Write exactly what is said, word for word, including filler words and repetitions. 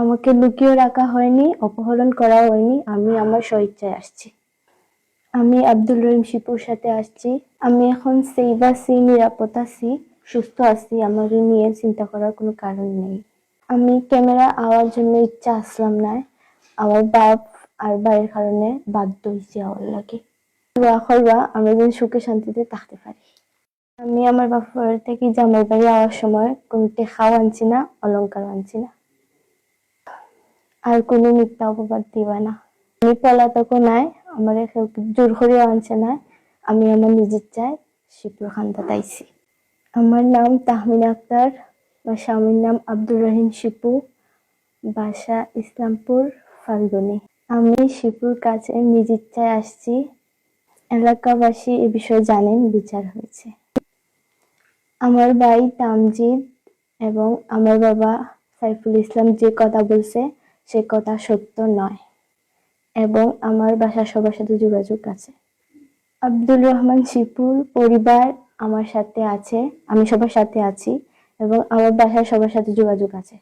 আমাকে লুকিয়েও রাখা হয়নি, অপহরণ করাও হয়নি। আমি আমার স্বইচ্ছায় আসছি। আমি আব্দুর রহিম শিপুর সাথে আসছি। আমি এখন সেফ আছি, নিরাপদ আছি, সুস্থ আছি। আমার নিয়ে চিন্তা করার কোনো কারণ নেই। আমি ক্যামেরা আওয়ার জন্য ইচ্ছা আসলাম না। আমার বাপ আর ভাইয়ের কারণে বাধ্য হইছি আওয়ার লাগি। দোয়া করবা আমরা যেন সুখে শান্তিতে থাকতে পারি। আমি আমার বাপের বাড়ি থাকি জামাই বাড়ি আওয়ার সময় কোনো টেকাও আনছি না, অলংকার আনছি না, আর কোনো মিথ্যা অপবাদ দিবা না। আমি পলাতকও নাই, আমার কেউ জোর করিয়া আনছে না। আমি আমার নিজের ইচ্ছায় শিপুর কান্দাত আইছি। আমার নাম তাহমিনা আক্তার, আমার স্বামীর নাম আব্দুর রহিম শিপু, বাসা ইসলামপুর ফাল্গুনী। আমি শিপুর কাছে নিজ ইচ্ছায় আসছি। এলাকাবাসী এ বিষয়ে জানেন, বিচার হয়েছে। আমার ভাই তামজিদ এবং আমার বাবা সাইফুল ইসলাম যে কথা বলছে, সে কথা সত্য নয় এবং আমার বাসার সবার সাথে যোগাযোগ আছে। আব্দুর রহমান শিপুর পরিবার আমার সাথে আছে, আমি সবার সাথে আছি এবং আমার বাসার সবার সাথে যোগাযোগ আছে।